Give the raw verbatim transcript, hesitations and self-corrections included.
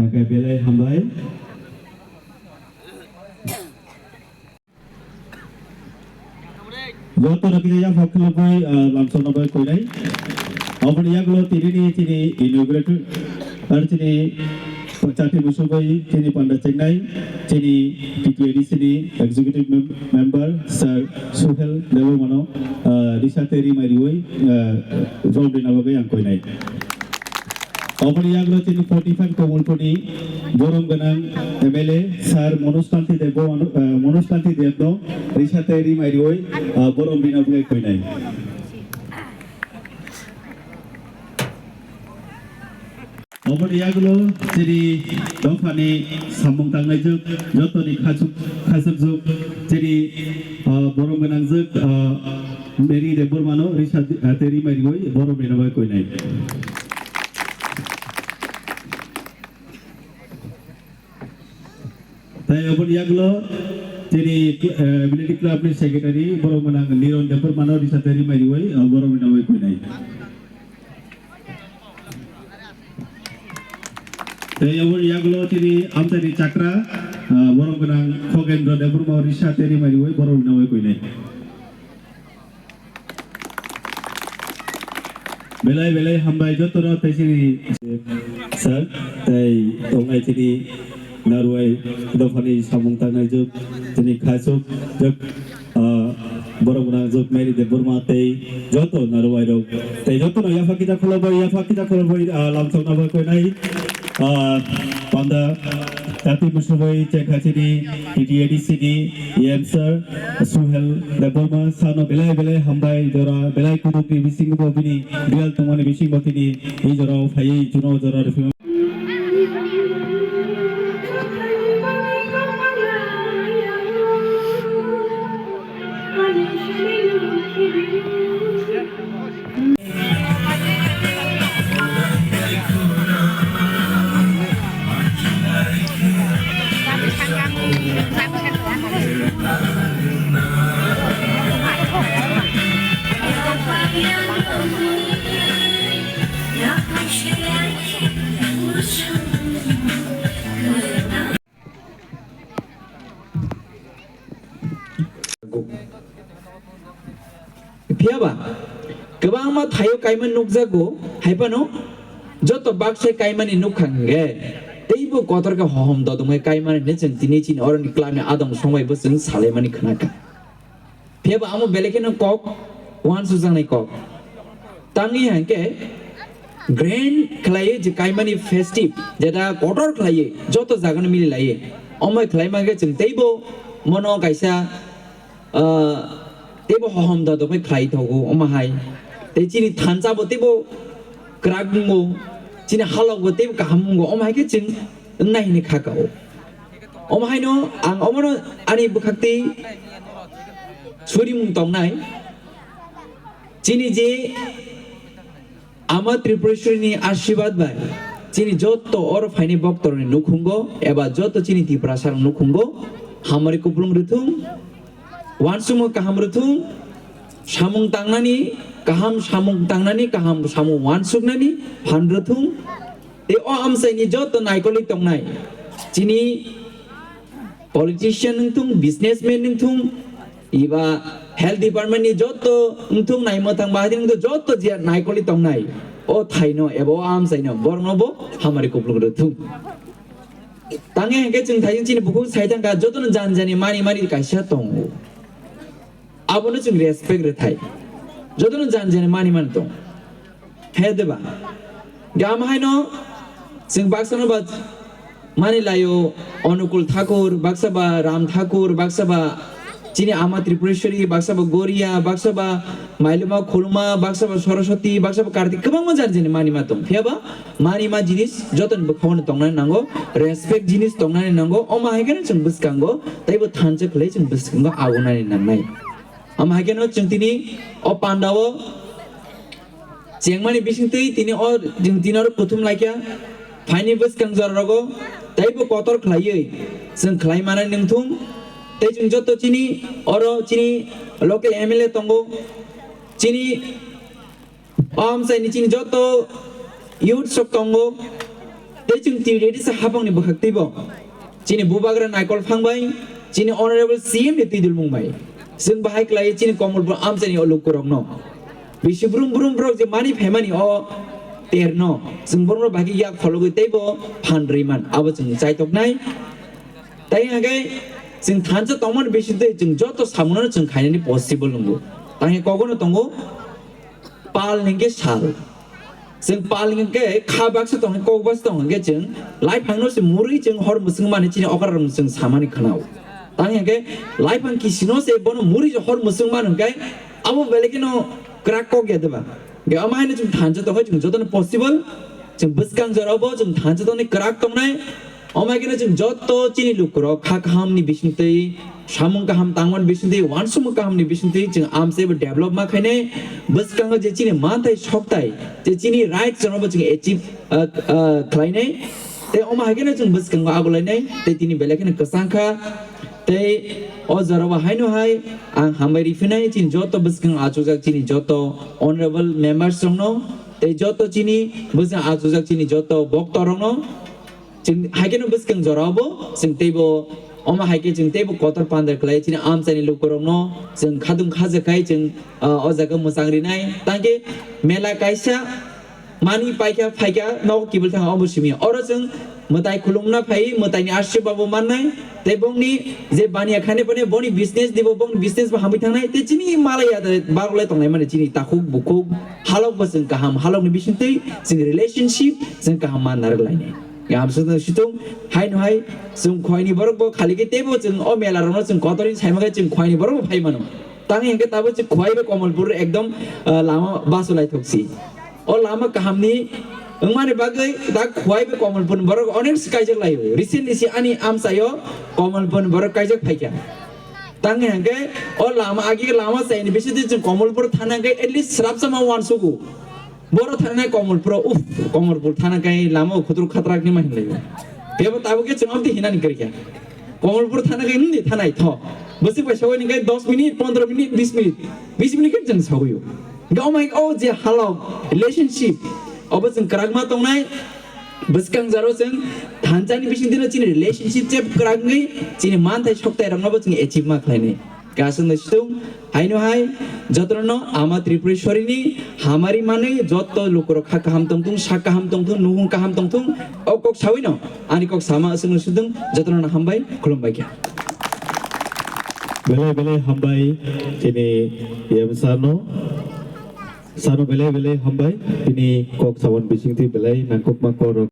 Belai hambai. Joto no kisa yaphak khulugwi, ah, lamsokna bai koinai. Aboni yagulo tini ni chini inaugurator, ar chini chati musubai chini panda chengnai, chini T T A D C ni executive mem-, member Sir Suhel Debbarmano, ah, risa teri mai riwi, ah, rom rina bagwi ang koinai. Oboni yagulo chini forty five Komolpuni borom gwnang M L A Sir Manoj Kanti Deb, eh, Manoj Kanti Deb no risa tei rimai riwi, ah, borom rina bagwi koinai. Oboni yagulo chini dophani samung tangnai jwk, jotoni khachuk, khachuk jwk, chini, ah, borom gwnang jwk, ah, Mary Debbarmano risa, ah, tei rimai riwi borom rina bagwi koinai. Tai oboni yagulo chini, eh, Military Club ni Secretary borom gwnang Niron Debbarmano risa tei rimai riwi, ah, borom rina bagwi koinai. Tai oboni yagulo chini amchaini chakra, ah, borom gwnang Khogendra Debbarma risa tei rimai riwi borom rina bagwi koinai. Belai belai hambai jotono tei chini sir, tei tongnai chini narwai dophani samung tangnai jwk, chini khachuk jwk, ah, borom gwnang jwk Mary Debbarma tei joto narwai rok tei jotono yaphak kisa khulumbai, yaphak kisa khulumbai, ah, lamsokna bai koinai, ah, panda chati musubai chekha chini T T A D C ni E M sir, Suhel Debbarma sano belai belai hambai jora belai kudukni bisingo bini bial tongmani bisingo tini ei jorao phaiwi chuno jora rwphima. Phiya ba, kwbangma thaio kaimani nukjago, hai phano joto baksa kaimani nukha hwnkhe, teibo kotor khe hohom dodongwi kaimani hinwi chwng tini chini oroni club ni adong songbai bo chwng salaimani khwnakha. Phiya ba amo belai kheno kok uansukjaknai kok. Tangwi hwnkhe grand khlaiwi je kaimani festive, jeta kotor khlaiwi joto jagano mili laiwi. Omo hai khlai mankhe chwng teibo mono kaisa, ah, teibo hohom dodok bai khlai thogo omo hai. Tei chini thansa bo teibo kwrak wngo, chini halok bo teibo kaham wngo, omo hai khe chwng wngnai hinwi kha kao. Omo haino ang omono ani bwkhaktwi surimung tongnai. Chini je Ama Tripureshwari ni ashirbad bai chini jotto oro phainai boktorni nukhungo eba jotto chini Tiprasa rok nukhungo hamari kupulung rwthung, uansukmung kaham rwthung, samung tangnani kaham, samung tangnani kaham, samung uansuknani phan rwthung. Tei o amchaini jotto naikolwi tongnai chini politician wngthung, businessman wngthung, eba health department ni jotto wngthung, naimwthang bahai wngthung, jotto je naikolwi tongnai o thaino eba o amchaino borokno bo hamari kupulung rwthung. Tangwi hwnkhe chwng thaijwng chini bukhuk sai thangkha, jotono jani jani mani mani kaisa tongo. Abono chwng respect rwthai. Jotono jani jani mani mani tong. He deba. Gam haino chwng baksano ba mani laio Onukul Thakur, baksa ba Ram Thakur, baksa ba chini Ama Tripureshwari, baksa ba Goria, baksa ba Mailuma Khuluma, baksa ba Saraswati, baksa ba Kartik, kwbangma jani jani mani ma tong. Phiya ba mani ma jinis jotoni bwkhao no tongnani nango, respect jinis tongnani nango, omo hai kheno chwng bwskango, teibo thansa khlai chwng bwskango agonani nangnai. Omo hai kheno chwng tini o pandao chengmani bisingtwi tini o, chwng tini oro kuthum laikha, phaini bwskang jora rogo teibo kotor khlaiwi chwng khlai manani nangthung, tei chwng joto chini oro chini local M L A tongo, chini O amchaini chini joto youth sok tongo, Tei chwng twi ready sa hapangni bwkhak twibo. Chini bubagra Naikol Phang bai, chini honorable C M ni twidulmung bai. Chwng bahai klai chini Komolpur amchaini o lukurokno. Bisi brum brum borok je mani phaimani o terno. Chwng borokno bahai khe yak phologwi teibo phan rwi man. Abo chwng chaitoknai. Tai hwnkhe chwng thansa tongmani bisingtwi chwng joto samunano chwng khainani possible wngo. Tai hwnkhe kogono tongo pal hwnkhe sal. Chwng pal hwnkhe kha baksa tong, kok baksa tong hwnkhe chwng laiphangno se murwi chwng hor mwswng mani chini okrarok chwng samani khwnao. Tai hwnkhe laiphang kisino se bono murwi hor mwswng man hwnkhe abo belai kheno kwrak kok ya deba. Ge ama haino chwng thansa tongkhe chwng jotono possible. Chwng bwskang jorao bo chwng thansa tongni kwrak tongnai. Omo hai kheno chwng joto chini lukurok kha kahamni bisingtwi, samung kaham tangmani bisingtwi, uansukmung kahamni bisingtwi chwng amchaibo develop ma khainai. Bwskango je chini manthai soktai, je chini rights rokno bo chwng achieve, ah, ah, khlainai. Tei omo hai kheno chwng bwskango agulainai, tei tini belai kheno kwchang kha. Tei o jorao haino hai ang hambai riphinai chini joto bwskang achukjak chini joto honorable members rokno, tei joto chini bwskang achukjak chini joto bokto rokno. Chwng hai kheno bwskang jorao bo chwng teibo omo hai khe chwng teibo kotor panda khlai chini amchaini lukurokno chwng khadum khajakhai chwng, ah, o jaga mwchang rinai. Tangkhe mela kaisa mani paikha phaikha nogo kibil thangkha omo simi. Oro chwng mwtai khulumna phai, mwtaini ashirbad bo mannai. Tei bongni je baniya khainai phane boni business dibo, bongni business bo hamwi thangnai. Tei chini malaya de barolai tongnai mani chini takhuk bukhuk halok bo chwng kaham, halokni bisingtwi chwng relationship chwng kaham manna rwlainai. Gam sung situng, haino hai, chwng khoini borok bo khali khe teibo chwng o mela rokno chwng kotorni saima khe chwng khoini borok bo phai mano. Tang hingke tabo chwng khwai bai Komolpur ekdom, ah, lama basulai thokchi. O lama kahamni wngmani bagwi da khwai bai Komolpurni borok onek se kaijak laio. Recently se ani amchaio Komolpurni borok kaijak phaikha. Tang hingke o lama agi lama chaini bisingtwi chwng Komolpur thana khe at least srapsa ma uansugo. Boro thana Komolpuro, uff, Komolpur thana kai lama o khutru khatrak ni ma hinlai. Bebo tabo khe chwng amtwi hinani kwrwi kha. Komolpur thana kai nini thanai tho. Bwswk bai sawai ni kai dos minute, pondro minute, bis minute. Bis minute khe chwng sawio. Ga omai o je halok relationship. Obo chwng kwrak ma tongnai. Bwskang jaro chwng thansa ni bising dino chini relationship je kwrak wngwi chini manthai soktai rokno bo chwng achieve ma khlainai. Kasung no situng, haino hai, jotono no ama Tripureshwari ni hamari manwi joto lukurok kha kaham tongthung, sak kaham tongthung, nuhung kaham tongthung, o kok sawi no, ani kok sama asung no situng, jotono no hambai, khulumbai kha. Belai belai hambai, chini M sano, sano belai belai hambai, tini kok sawan bising ti belai nangkukma kok rok.